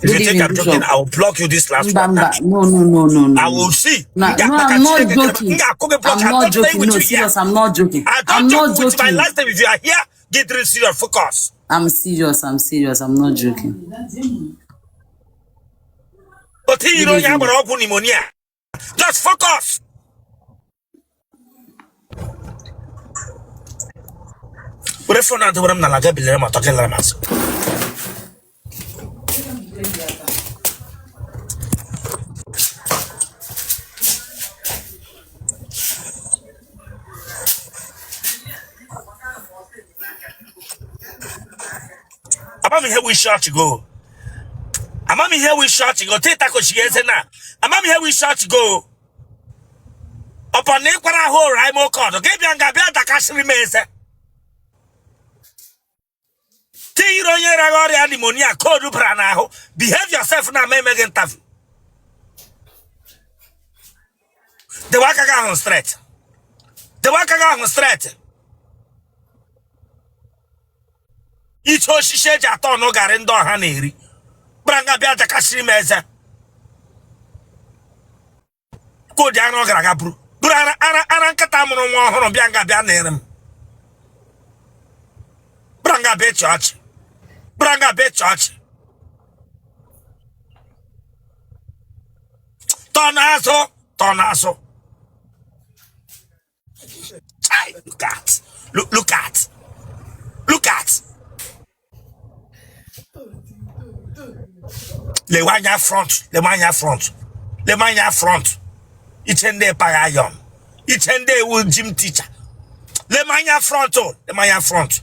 If Good you think evening, I'm joking, Bishop. I will block you this last Mba, one now. mba. No, no, no, no, no, I no. will see. No, M no, ga-akpa ka I'm not Chineke kere m. M joking. ga-akụ gị block. I'm I'm not not playing joking. with No, you here. serious, I'm not joking. I don't I'm joke not with my joking. last name. If you are here, get really serious. Focus. I'm serious. I'm serious. I'm not joking. Otu Good yiri onye evening. agbara ọgwụ pneumonia. Just focus. Were phone a dowere m n'ala ga bilere m ọtọ gị lara m azụ. Ama m ihe wụ isi ọchị go. Ama m ihe wụ isi ọchị go. Teta kochiri eze na. Ama m ihe wụ isi ọchị go. Ọpọ na ịkwara ahụ ụra ime oke ọdụ. Gị bịa nga bịa dakasịrị m eze. Tinyere onye raghị ọrịa pneumonia cold bara n'ahụ. Behave yourself na ama eme gị interview. Dewe aka gị ahụ straight. Dewe aka gị ahụ straight. Iche osisi eji atọ ọnụ garị ndị ọha na-eri. Bịara nga bịa dakasịrị m eze. Kodi ara ọ gara aga buru buru ara ara ara nkịta mụrụ nwa ọhụrụ bịa nga bịa na-ere m. Bịara nga bịa ịchị ọchị. Bịara nga bịa ịchị ọchị. Tọ n'azụ, tọ n'azụ. Chai, look at, look, look at, look at. Lewe anya front, lewe anya front, lewe anya front. Iche ndị paga ayọn, iche ndị ewu gym teacher. Lewe anya front o, lewe anya front.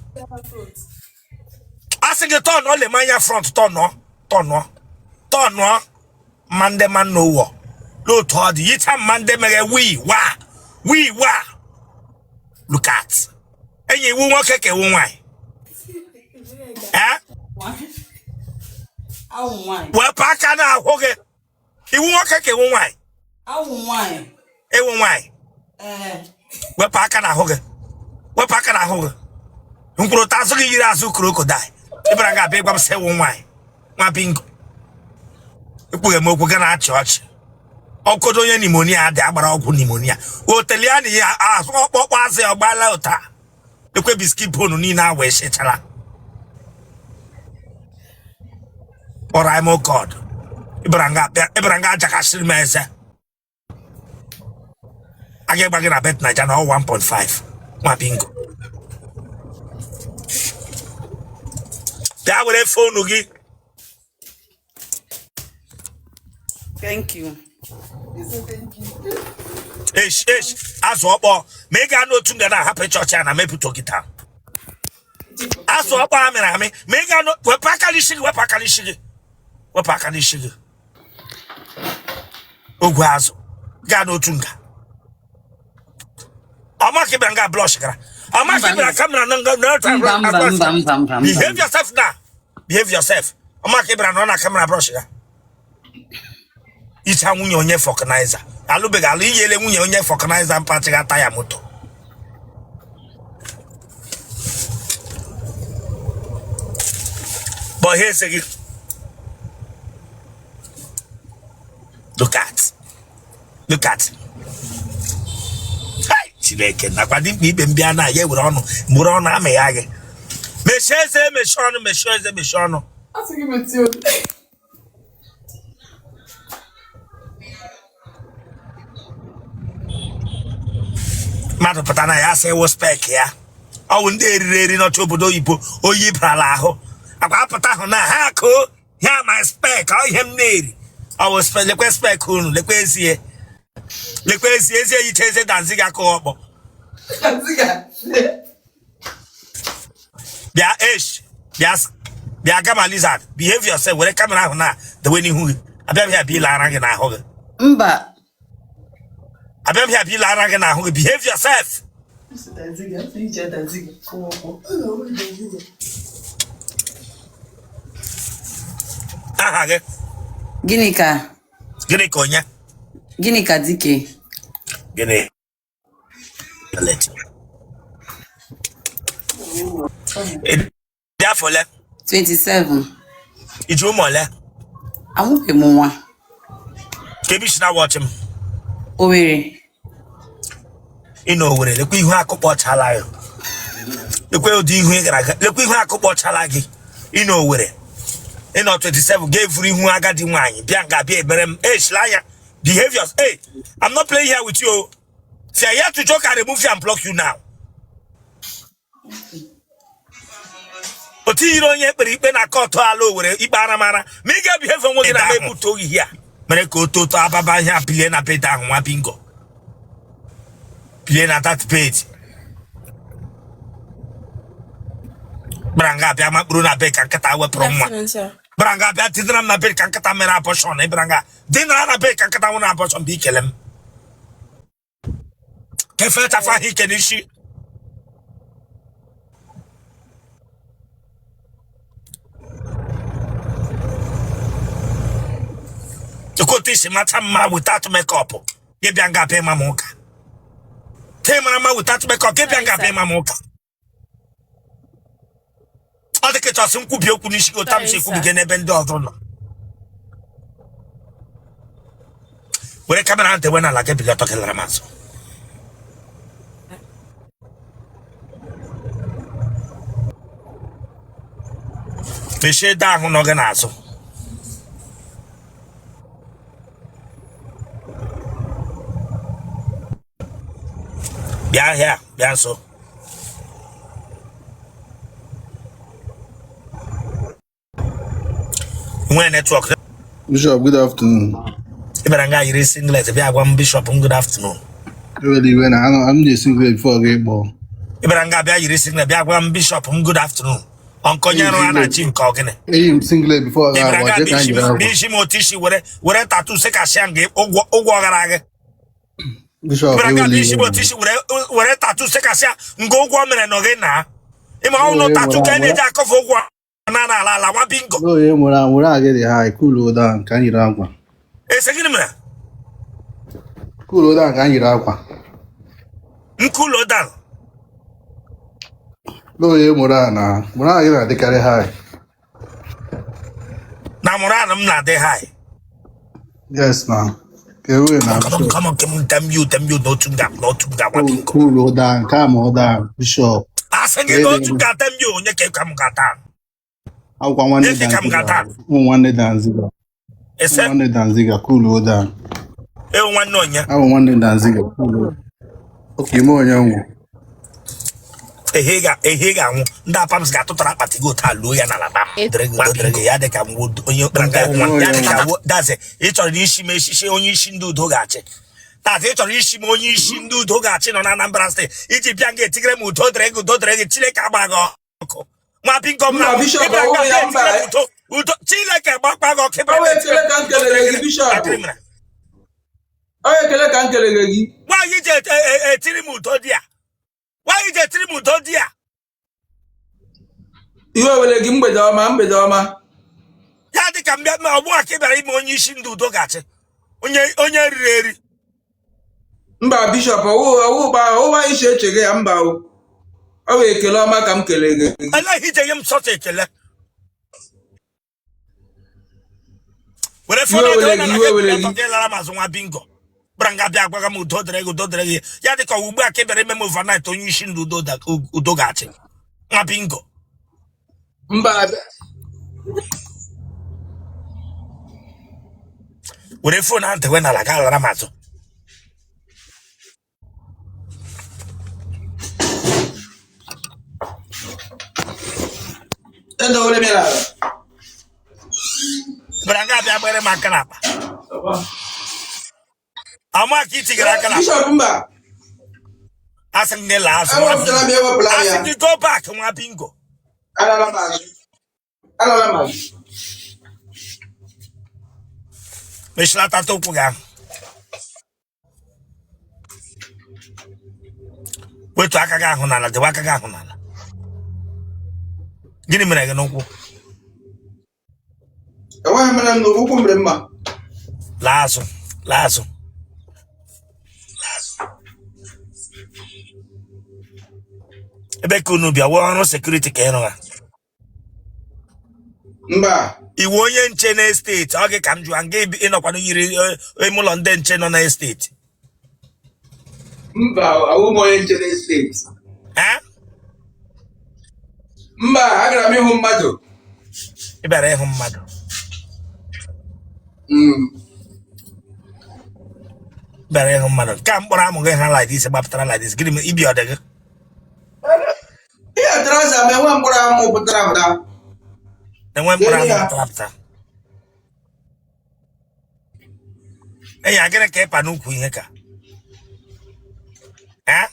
A sị gị tọnụọ, lewe anya front, tọnụọ, tọnụọ, tọnụọ. Mma ndị ma n'ụwa n'otu ọ dị yicha mma ndị mere wii wa wii wa. Look at enyi iwu nwoke ka iwu nwaanyị. Ee, wepụ aka n'ahụ gị. Iwu nwoke ka iwu nwaanyị? Iwu nwaanyị. Wepụ aka n'ahụ gị, wepụ aka n'ahụ gị. Mkpụrụ azụ gị yiri azụ crocodile. Ịbara nga abịa ịgwa m sị ewu nwaanyị nwa bingo. Ekpughe m okwu gị na-achị ọchị. Ọkọdọ onye pneumonia dị agbara ọgwụ pneumonia oteli ya na ya azụ ọkpọkpọ azụ ya ọgbala ụta ekwe biscuit bone niile a wee shechara kpọrọ imo kọd. Ịbara nga ajakasịrị m eze. A ga-ịgba gị na Bet Naija na ọ 1.5 nwa bingo. Bịa were phone gị. Thank you. Esh esh azụ ọkpọ ma ị gaa n'otu nga na-ahapụ chọọchị a na mepụta gị taa. Azụ ọkpọ amịrị amị ma ị gaa wepụ aka n'isi gị, wepụ aka n'isi gị, wepụ aka n'isi gị. Ogwe azụ gaa n'otu nga. Ọma ka ị bịara nga blush gara. Ọma ka ị bịara camera na nga na Mba, mba, mba, mba, mba, mba. Behave yourself now. Behave yourself. Ọma ka ị bịara nọ na camera blush ga. Icha nwunye onye vulcanizer. Alụbeghị alụ iyele nwunye onye vulcanizer mpachiga taya moto. Bọhee eze gị. Look at. Look at. Hey, Chineke nakwa dimkpa ibe m bịa na ya were ọnụ mụrụ ọnụ amị ya gị. Mechie eze, mechie ọnụ, mechie eze, mechie ọnụ. Mmadụ pụta na ya sị wụ spec ya. Ọ wụ ndị eriri eri nọcha obodo oyibo oyi barala ahụ. Akwa apụta ahụ na ha akụ ya my spec ọ ihe m na-eri. Ọ wụ spec, lekwe spec unu, lekwe ezie. Lekwe ezie, ezie yicha eze danzi gị akụ ọkpọ. Bịa esh, bịa bịa gama lizard, behave yourself, were camera ahụ na dewe n'ihu gị. Abịa bịa bịa ile ara gị n'ahụ gị. Mba. Abịa bịa bịa ile ara gị n'ahụ gị, behave yourself. Aha gị? Gịnị ka? Gịnị ka onye? Gịnị ka dike? Gịnị? Ị dị afọ ole? 27. I ji ụmụ ole? Amụbeghị m nwa. Kee ebe i si na-awatch m? Owerri. Ị nọ Owerri, lekwa ihu akụkpọchala gị. Lekwa ụdị ihu ị gara aga, lekwa ihu akụkpọchala gị. Ị nọ Owerri. Ị nọ 27 ga-evuru ihu agadi nwaanyị bịa nga bịa ebere m. Eshila anya. Behaviors. Hey, I'm not playing here with you. If you are here to joke, I remove you and block you now. Otu yiri onye ekpere ikpe na court ala Owerri ikpe aramara ma ị ga-ebehave onwe gị na m ebutu ohi a mere ka o toto ababa ihe a bilie na bed ahụ nwa bingo bilie na that bed bịara nga bịa makpuru na bed ka nkịta wepụrụ nwa bịara nga bịa dinara m na bed ka nkịta mere abortion bịara nga dinara na bed ka nkịta nwere abortion bụ ikele m ka efe chafa ahụ ike n'isi otu i si macha mma without makeup gị bịa nga bịa ịma m ụka ka ị mara mma without makeup gị bịa nga bịa ịma m ụka ọ dị ka chọsị nkwubi okwu n'isi gị otu m si ekwubiga n'ebe ndị ọzọ nọ were camera ahụ dewe n'ala gị bilie ọtọ gị lara m azụ mechie ede ahụ nọ gị n'azụ bịa ahịa bịa nso nwee network. Bishop, good afternoon. Ị bịara nga yiri singlet bịa gwa m Bishop m good afternoon. Ewela iwe na anọ m na singlet before gị kpọọ. Ị bịara nga bịa yiri singlet bịa gwa m Bishop m good afternoon. Ọnkọ onye arụ a na-achị nke ọgịnị. Eyi m singlet before Ị gị bịara agwa nga jee ka anyị jiri akwa. bịa isi m otu isi were were tattoo sekasịa nga ụgwọ ụgwọ gara gị. Bishop Bịara nga ewela bịa isi m iwe otu isi were were tattoo sekasịa nga ụgwọ mere nọ gị na. Ịma ọnụ tattoo ka a na-eji akọfe ụgwọ na ala ala nwa bingo. Onye nwere nwere agị dị high, cool down ka anyị yiri akwa. Ese gịnị mere? Cool down ka anyị yiri akwa. M cool down. Onye nwere a na nwere agị na-adịkarị high. Na moral m na-adị high. Yes na. Ewe na Come on, come on, come on, damn you, damn you, n'otu nga, n'otu nga, nwa bingo. Cool down, calm down, Bishop. Asị gị n'otu nga, damn you, onye ka m ga-ata. Akwụkwọ nwanne Eke ka m Danziga. ga-ata. Ụmụ nwanne Danziga. Ese Ụmụ nwanne Danziga, cool down. Ewu nwanne onye. Awụ nwanne Danziga, cool. Okay, ime onye nwụ. Ehe ga ehe ga-anwụ ndị apams ga-atụtara akpati gị otu a luo ya n'ala bam dịrị gị udo dịrị gị ya dị ka nwo onye nwa ya dị ka wo daze ị chọrọ na isi m eshishi onye isi ndị udo ga-achị tata ị chọrọ isi m onye isi ndị udo ga-achị nọ na Anambra steeti iji bịa nga etigere m udo dịrị gị udo dịrị gị Chineke agba gị ọkụ nwa bingo m Mba, na Bishop, ị bịara nga ọwụ ya, bịa mba. etigere m udo udo Chineke gbakwa gị ọkụ ị Ọ bịara bụ nga ekele ka m kelere gị, Bishop. etigere m Ọ ekele ka m kelere gị. nwaanyị ji etiri m udo di ya nwaanyị ji etiri m udo di ya Iwe were gị mgbede ọma mgbede ọma. Ya dị ka mbịa ma ọgbụ a ka ị bịara ime onye isi ndị udo ga-achị onye onye riri eri. Mba Bishop ọwụ ọwụ gba ọwụ anyị si eche gị ya mba o. Ọ bụ ekele ọma ka m kelere gị. Anaghị ije nye m sọsọ ekele. Were phone Iwe were na gị, iwe were gị. gị lara m azụ nwa bingo bịara nga bịa gwaga m udo dịrị gị udo dịrị gị ya dị ka ugbu a ka ị bịara ime m overnight onye isi ndị udo udo ga-achị nwa bingo. Mba Were phone ahụ dewe n'ala gaa lara m azụ. Edowere m ya n'ala. Bịara nga bịa gbere m aka n'akpa ama ka itigere aka n'akpa. Bishop mba. Asị m gị laa azụ nwa Ewepụtara m bingo. ya ewepụla m Asị ya. gị go back nwa bingo. Alala m azụ. Alala m azụ. Mechilata ụkwụ gị ahụ. Wetu aka gị ahụ n'ala dewe aka gị ahụ n'ala. Gịnị mere gị n'ụkwụ? Enweghị mere m n'ụkwụ ụkwụ mere mma. Laa azụ laa azụ. Ebe ka unu bịa wee ọrụ security ka ị rụra? Mba. Ị wụ onye nche na estate? Ọ gị ka m jụọ nga ị nọkwanụ yiri ime ụlọ ndị nche nọ na estate. Mba, awụ m onye nche na estate. Eh? Mba, agara m ịhụ mmadụ. Ị bịara ịhụ mmadụ? Bịara ịhụ mmadụ nke a mkpụrụ amụ gị ha like this gbapụtara like this, gịnị mere ibi ọ dị gị? Ihe trouser m enwe mkpụrụ amụ pụtara apụta. Enwe mkpụrụ amụ Gịnị ya? pụtara apụta. Enyi a, gịnị ka ịpa n'ukwu ihe ka? Eh?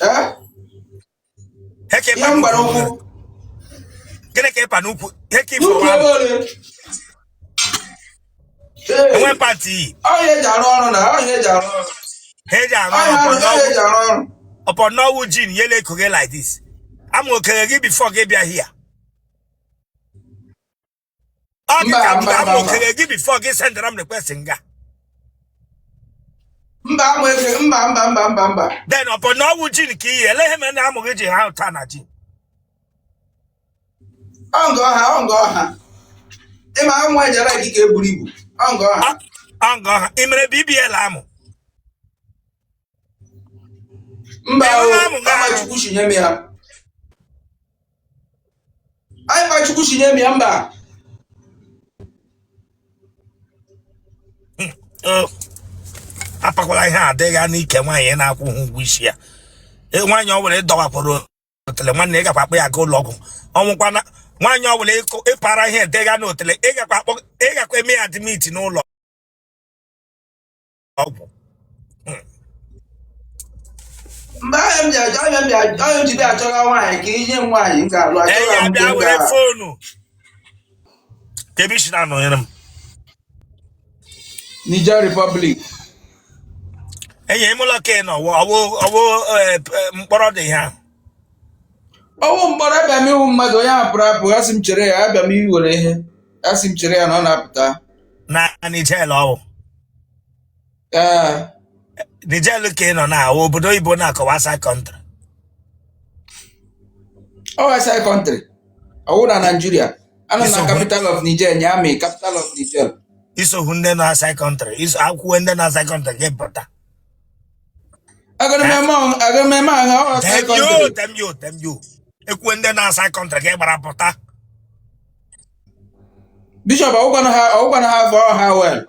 Eh? Ihe ka ịpa Ihe m gwara n'ukwu okwu. Gịnị ka ịpa n'ukwu ihe ka N'ukwu ifo ebe ole? Ee, enwe pant iyi. Ọ ihe eji arụ ọrụ na ọ ihe eji arụ ọrụ. Ha eji arụ Ọ ihe ọrụ. arụ, ọ ihe eji arụ ọrụ. Ọpọ n'ọwụ jean yele ekoge like this. Amụ okere gị before gị bịa here. Ọ gị Mba, ka m mba, amụ mba, mba. okere gị before gị sendara m request nga. Mba, amụ eke, mba, mba, mba, mba, mba. Then ọpọ n'ọwụ jean ka iyi ele ihe mere na amụ gị ji ha ụta na jean. Ọ nga ọha, ọ nga ọha. Ịma amụ ejere gị ka eburu ibu. Ọ nga ọha. Ọ nga ọha. Ị mere BBL amụ? Mba o, Enweghị amụ ga ama ahụ. Chukwu si nye m ya. Anyị ma Chukwu si nye m ya, mba. Apakwala ihe a adịghị n'ike nwaanyị na-akwụghị ụgwọ isi ya. Nwaanyị ọ were dọwakwara otele nwanne, ị gakwa akpọ ya aga ụlọ ọgwụ ọnwụkwana. Nwaanyị ọ were ịpara ihe dịga n'otele, ị gakwa akpọ, ị gakwa eme ya admit n'ụlọ ọgwụ. Mgbe ahụ m ji achọ, ahụ m ji achọ, ahụ m ji bịa achọga nwaanyị ka inye m nwaanyị m ga-alụ, achọga Enyi m nke abịa m were ga phone ka ebe isi na-anọnyere m. Niger Republic. Enyi ime ụlọ ka ị nọ ọwụ ọwụ mkpọrọ dị ihe ahụ. Ọwụ mkpọrọ, abịa m ịhụ mmadụ, onye ahụ pụrụ apụ, asị m chere ya, abịa m iwere ihe, asị m chere ya na ọ na-apụta. Na Niger ọwụ? Ee. Niger ka ị nọ na awụ obodo oyibo na-akọwa outside country? Ọ outside country, ọwụ na Nigeria, anọ na Iso- capital of Niger, Niamey, capital of Niger. Isohu ndị nọ outside country, iso akwụkwọ ndị nọ outside country gị pụta. Agara m eme agara m eme ahụ ọ outside Damn you, country. damn you, damn you. Ekwuwe ndị nọ outside country gị gbara pụta. Bishop, ọwụkwana ha afọ ha well.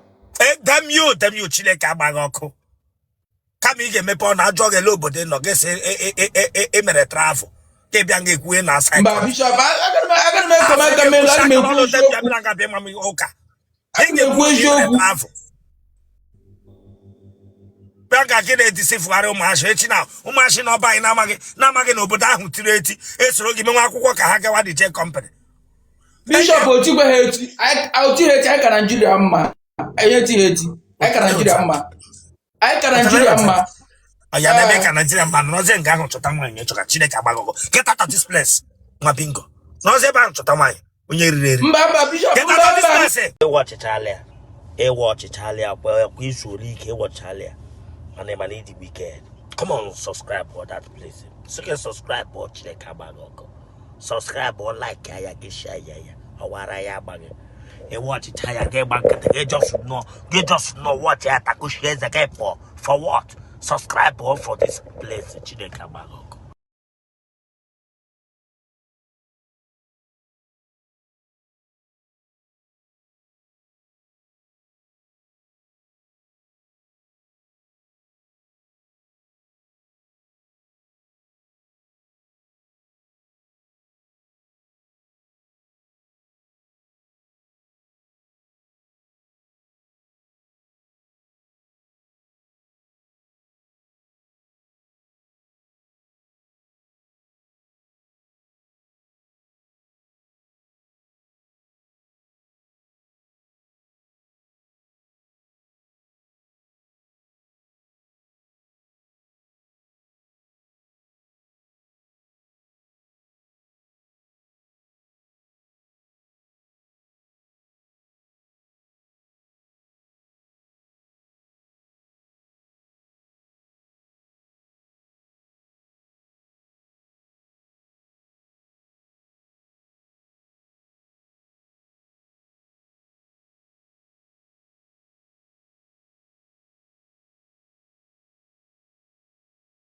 Damn you, damn you, Chineke agbaghị ọkụ. Kama ị ga-emepe ọnụ ajọ gị ele obodo ị nọ gị sị e mere travel ka ị bịa nga ekwuwe na outside Mba country. Bishop, agara m ekome aka m elu, aga m ekwu eziokwu. Ụka. Aga m ekwu eziokwu. Bịa ka gị na-edisifugharị ụmụazị echi na ụmụazị na ọba anyị na-amaghị na obodo ahụ tiri eti esoro gị menwe akwụkwọ ka ha gawa DJ company. Bishop, otikwe ha eti, otighi eti, anyị ka Naijiria mma. Anyị etighi eti, anyị ka Naijiria mma. Anyị ka Naijiria mma. Ọ ya na-eme ka Naijiria mma nọrọzie nga ahụ chọta nwaanyị chọka Chineke agbagogo. Get out of this place, nwa bingo. Nọrọzie ebe ahụ chọta nwaanyị onye riri eri. Mba, mba, Bishop, Get mba, out of this mba. place. Ịwọchichala ya, ịwọchichala ya kwa kwa izu ole ike ịwọchichala ya, mana ịma na ịdị wicked. Come on, subscribe for that place. So can subscribe for Chineke agbaghị ọkụ. Subscribe or like ya, gị share ya, ya ọwara ya agbaghị. Ịwọchicha ya gị gba nkịtị gị just nọ gị just nọ watch ya takushi eze gị pụọ for what? Subscribe for this place. Chineke agbaghị ọkụ.